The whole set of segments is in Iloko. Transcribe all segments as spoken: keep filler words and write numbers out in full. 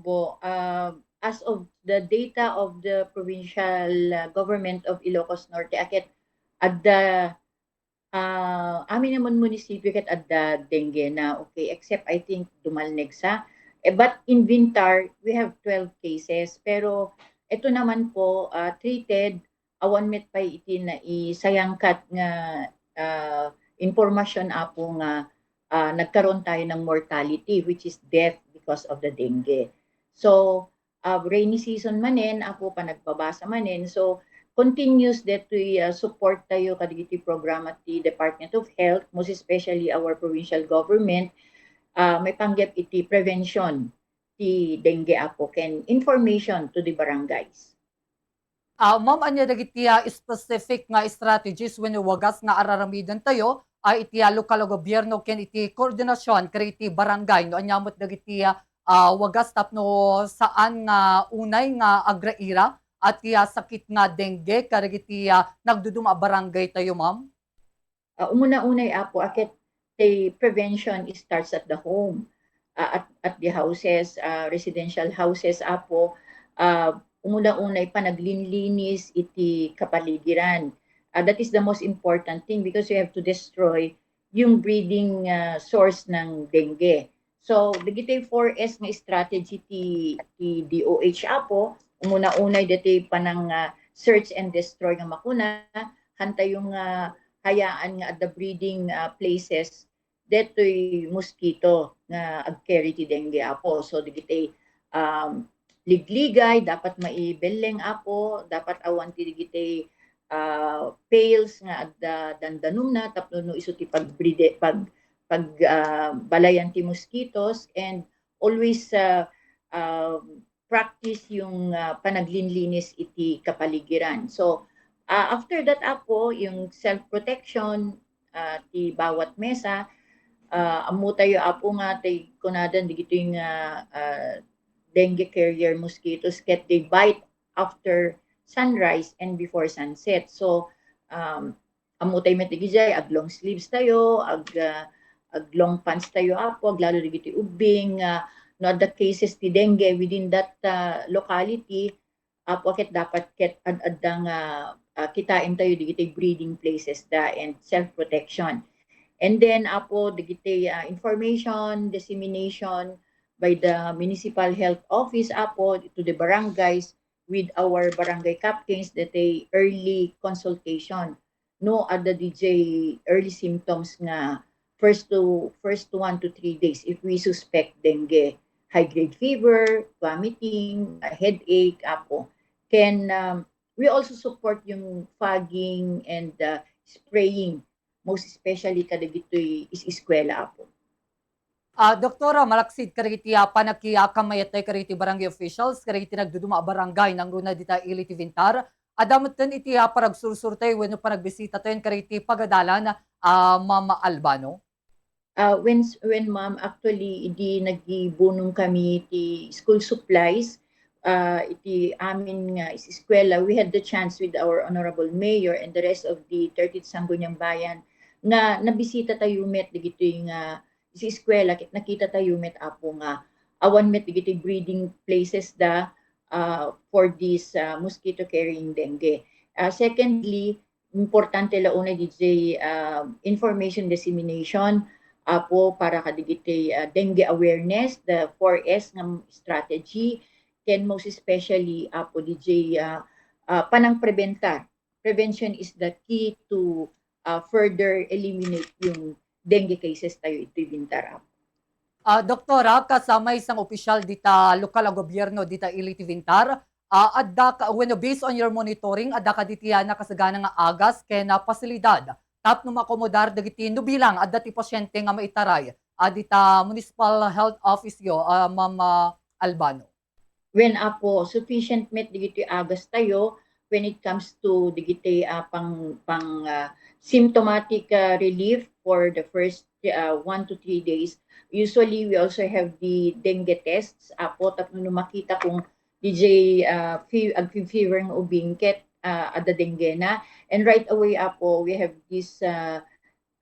Bo, ah, as of the data of the provincial, ah, government of Ilocos Norte, a ket adda, ah, amin a munisipyo ket adda dengue na, okay, except I think Dumalnegsa. Eh, but in Vintar, we have twelve cases. Pero ito naman po, ah, treated, awan met pay iti naisayangkat nga, ah, impormasyon, Apo, nga, ah, nagkaroon tayo ng mortality, which is death because of the dengue. So, ah, rainy season manen, Apo, panagbabasa manen. So, continuous detoy, ah, support tayo kadagiti programa ti Department of Health, most especially our provincial government, ah, maipanggep iti prevention ti dengue, Apo, ken information to the barangays. Ah, ma'am, ania dagiti, ah, specific nga strategies wenno wagas nga ar-aramidentayo, ah, iti, ah, lokal a gobierno ken iti koordinasyon kadagiti barangay no ania met dagiti, ah, ah, wagas tapno saan nga unay nga agraira a ti, ah, sakit nga dengue kadagiti, ah, nagduduma a barangaytayo, ma'am? Ah, umuna-unay, Apo, a ket the prevention starts at the home, ah, at, at the houses, ah, residential houses, Apo. Ah, umuna-unay panaglinlinis iti kapaligiran. Ah, that is the most important thing because you have to destroy yung breeding, ah, source ng dengue. So, dagiti four S nga strategy ti, ti D O H, Apo, umuna-unay ditoy panang, ah, search and destroy nga makuna, hantayo nga hayaan nga adda breeding, ah, places detoy mosquito nga agcarry ti dengue, Apo. So, dagiti, um, ligligay, dapat maibelleng, Apo, dapat awan ti dagiti, ah, pails nga adda dandanumna tapno no isu ti pagbride-, pag-, pag, ah, balayan ti mosquitoes, and always, ah, um, practice yung, ah, panaglinlinis iti kapaligiran. So, ah, after that, Apo, yung self-protection, ah, ti bawat mesa, ah, ammo tayo, Apo, nga ti kunadan dagitoy nga, ah, dengue carrier mosquitoes ket they bite after sunrise and before sunset. So, um, ammo tayo met idiay, ag long sleeves tayo, ag, ah, ag long pants tayo, Apo, aglalo dagiti ubbing, ah, no adda cases ti dengue within that, ah, locality, Apo, ket dapat ket ad-adda nga, ah, kitaentayo dagiti breeding places da and self-protection. And then, Apo, dagiti, ah, information, dissemination by the municipal health office, Apo, to the barangays with our barangay captains, that a early consultation. No, adda diay early symptoms nga first to, first one to three days if we suspect dengue, high grade fever, vomiting, uh, headache, Apo. Ken, um, we also support yung fogging and, uh, spraying, most especially kadagitoy is-, eskwela, Apo. Ah, Doktora, malaksid kadagiti, ah, panakiakamayat tayo kadagiti barangay officials, kadagiti nagduduma a barangay nangruna dita ili ti Vintar. Adda metten iti, ah, paragsursur tayo wenno panagbisita tayo kadagiti pagadalan, ah, Ma'am Albano? Ah, when, when, ma'am, actually, idi nagibunong kami ti school supplies, ah, iti amin nga is-, eskwela, we had the chance with our Honorable Mayor and the rest of the thirtieth Sangguniang Bayan nga nabisita tayo met dagitoy nga iti eskwela, ket nakita tayo met, Apo, nga awan met dagiti breeding places da, ah, for this, ah, mosquito carrying dengue. Ah, secondly, importante la unay diay, ah, information dissemination, Apo, para kadagiti, ah, dengue awareness, the four S nga strategy, ken most especially, Apo, diay, ah, ah, panangprebenta. Prevention is the key to, ah, further eliminate yung dengue cases tayo iti Vintar, Apo. Ah, Doktora, kas maysa nga opisyal dita lokal a gobierno dita ili ti Vintar, ah, adda ka, wenno, based on your monitoring, adda kadagiti, ah, nakasagana nga agas ken, ah, pasilidad tapno maakomodar dagiti no bilang adda ti pasiente nga maitaray, ah, dita municipal health office yo, ah, Ma'am, ah, Albano? Wen, Apo, sufficient met dagiti agas tayo when it comes to dagiti, ah, pang, pang, ah, symptomatic, ah, relief for the first, ah, one to three days. Usually, we also have the dengue tests, Apo, tapno no makita kung diay, ah, fe-, agfe-fever nga ubing ket, ah, adda dengue na. And right away, Apo, we have this, ah,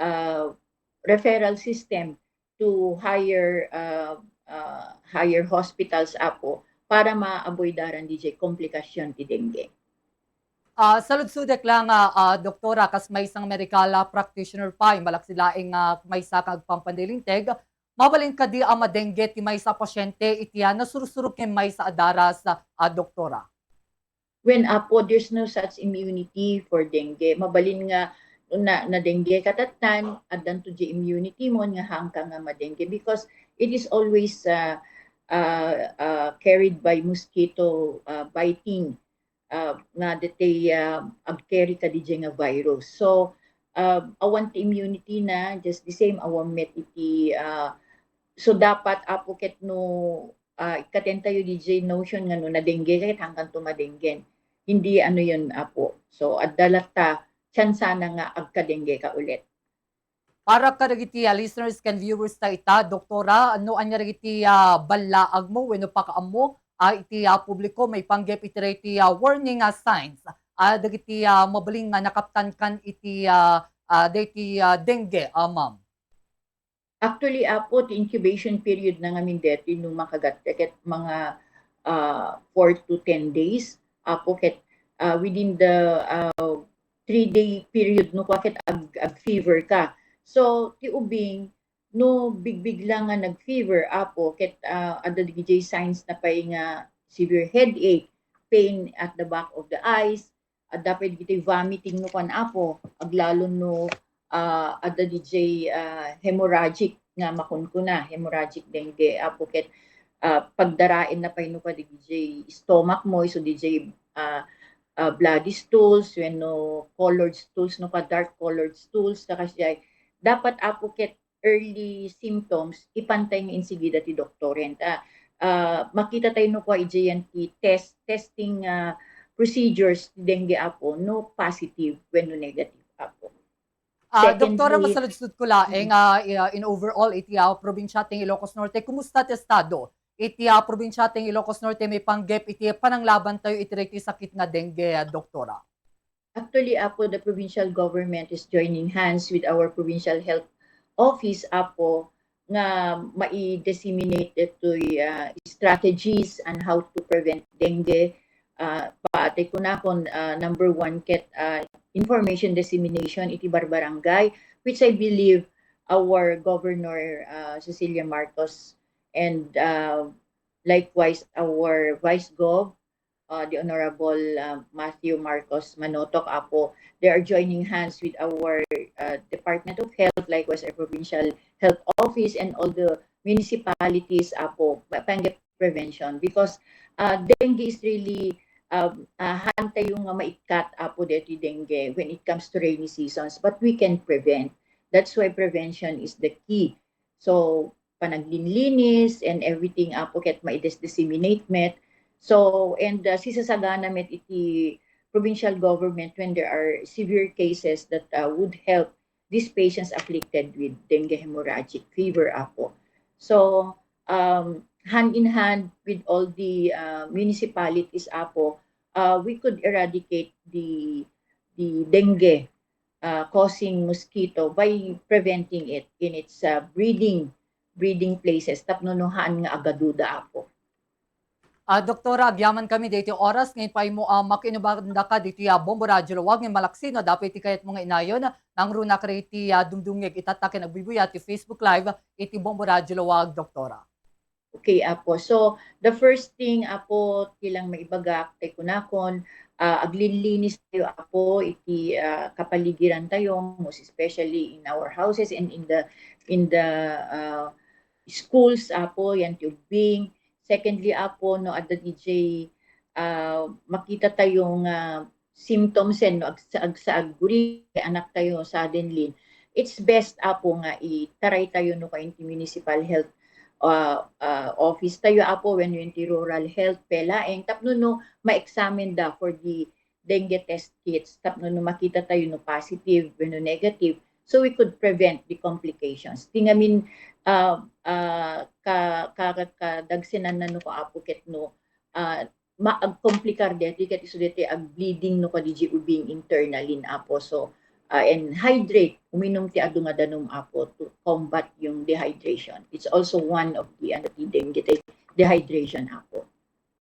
ah, referral system to higher, uh, ah, higher hospitals, apo, para ma-avoidaran diay komplikasyon ti dengue. Ah, saludsodek lang, ah, ah, Doktora, kas maysa nga medical, ah, practitioner pay, malaksid laeng, ah, maysa nga agpampanilinteg, mabalin kadi a madengue ti maysa a pasyente iti, ah, nasursurok ken maysa a daras, ah, Doktora? Wen, apo, there's no such immunity for dengue. Mabalin nga na, nadengue ka tattan, addanto diay immunity mo nga haanka nga madengue because it is always, ah, ah, ah, carried by mosquito, ah, biting, ah, nga ditoy, ah, agcarry kadi diay nga virus. So, ah, awan ti immunity na, just the same, awan met iti, ah, so dapat, apo, ket no, ah, ikkaten tayo diay notion nga no nadengue ka ket haankanto madenggen. Hindi ano yun, apo. So, adda latta, tsansana nga agkadengue ka ulit. Para kadagiti, ah, listeners ken viewers ta ita, Doktora, no ania dagiti, ah, ballaag mo wenno pakaammo, ah, iti, ah, publiko maipanggep iti daytoy, ah, warning, ah, signs, ah, dagiti, ah, mabalin nga nakaptan kan iti, ah, ah, daytoy, ah, dengue, ah, ma'am? Actually, apo, ti incubation period na ngamin deti no makagat ket mga, ah, four to ten days, apo, ket, ah, within the, ah, three-day period no kua ket ag, ag-fever ka. So, ti ubing, no bigbigla nga nag-fever, apo, ket, ah, adda diay signs na pay nga severe headache, pain at the back of the eyes, adda pay dagiti vomiting no kuan, apo, aglalo no, ah, adda diay, ah, hemorrhagic nga makunkuna, hemorrhagic dengue, apo, ket, ah, pagdaraenna pay no kua diay stomach mo, isu diay, ah, ah, bloody stools, wenno colored stools, no kua, dark colored stools, ta kasdiay. Dapat, apo, ket early symptoms, ipantay nga insigida ti doktoren. Ta, ah, makita tayo no kua idiayen ti test, testing, ah, procedures ti dengue, apo, no positive wenno negative, apo. Ah, Doktora, masaludsod ko laeng, ah, i-, ah, in overall iti, ah, probinsya ti Ilocos Norte, kumusta ti estado iti, ah, probinsya ti Ilocos Norte maipanggep iti pananglaban tayo iti daytoy sakit nga dengue, ah, Doktora? Actually, apo, the provincial government is joining hands with our provincial health office, apo, nga mai-disseminate detoy, ah, strategies on how to prevent dengue. Ah, paatay kunakon, ah, number one ket, ah, information dissemination iti barbarangay, which I believe our Governor, ah, Cecilia Marcos and, ah, likewise our Vice Gov, uh, the Honorable, uh, Matthew Marcos Manotok, apo, they are joining hands with our, uh, Department of Health, likewise our Provincial Health Office and all the municipalities, apo, maipanggep prevention because, uh, dengue is really, um, uh, haan tayo nga maikkat, apo, deti dengue when it comes to rainy seasons, but we can prevent. That's why prevention is the key. So, panaglinlinis and everything, apo, ket maides-disseminate met. So, and, uh, sisasagana met iti provincial government when there are severe cases that, uh, would help these patients afflicted with dengue hemorrhagic fever, apo. So, um, hand in hand with all the, uh, municipalities, apo, uh, we could eradicate the, the dengue, uh, causing mosquito by preventing it in its, uh, breeding, breeding places tapno no haan nga agaduda, apo. Ah, Doktora, agyaman kami daytoy oras nga ipaaymo, ah, makiinubandaka ditoy, ah, Bombo Radyo Lawag nga malaksid no adda pay ti kayatmo nga inayon, nangruna kadagiti, ah, dumdumngeg itatta ken agbuybuya ti Facebook Live iti Bombo Radyo Lawag, Doktora. Okay, apo. So, the first thing, apo, ti lang maibagak, tay kunakon, ah, aglinlinis tayo, apo, iti, ah, kapaligiran tayo, most especially in our houses and in the, in the, ah, schools, apo, yan ti ubbing. Secondly, apo, no, adda diay, ah, makita tayo nga symptoms, no, agsa-, agsaag guri, anak tayo suddenly, it's best, apo, nga itaray tayo no kua iti municipal health, ah, ah, office tayo, apo, wenno iti rural health, pay laeng, tapno no ma-examine da for the dengue test kits, tapno no makita tayo no positive wenno negative, so we could prevent the complications. Ti ngamin, ah, ah, ka, ka, ka, kadagsenanna no kua, apo, ket no, ah, maagkomplikar deti ket isu deti agbleeding no kua diay ubbing internally, apo. So, uh, and hydrate, uminum ti adu nga danum, Apo, to combat yung dehydration. It's also one of the, ano, ti denggi, ti dehydration, Apo.